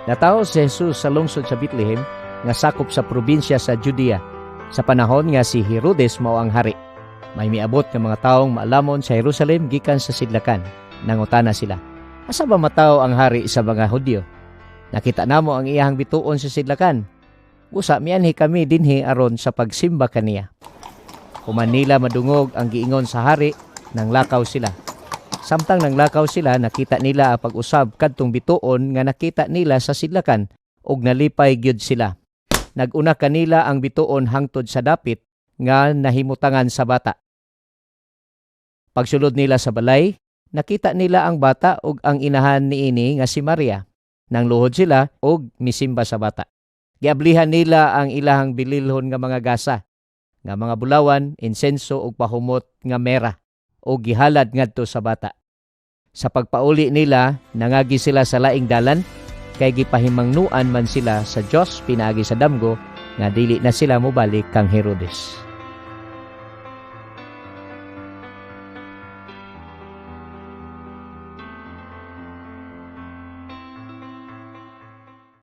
Natawo si Jesus sa lungsod sa Bethlehem nga sakop sa probinsya sa Judea sa panahon nga si Herodes mao ang hari. May miabot nga mga taong maalamon sa Jerusalem gikan sa sidlakan. Nangutana sila, "Asa ba matawo ang hari sa mga Hudyo? Nakita namo ang iyahang bituon sa sidlakan. Busa mianhi kami dinhi aron sa pagsimba kaniya." Human nila madungog ang giingon sa hari, nanglakaw sila. Samtang nanglakaw sila, nakita nila ang pag-usab kadtong bituon nga nakita nila sa sidlakan ug nalipay gyud sila. Nag-una kanila ang bituon hangtod sa dapit nga nahimutangan sa bata. Pagsulod nila sa balay, nakita nila ang bata ug ang inahan niini nga si Maria. Nangluhod sila ug misimba sa bata. Giablihan nila ang ilahang bililhon nga mga gasa, nga mga bulawan, insenso ug pahumot nga mera ug gihalad ngadto sa bata. Sa pagpauli nila, nangagi sila sa laing dalan kay gipahimangnuan man sila sa Dios pinaagi sa damgo nga dili na sila mobalik kang Herodes.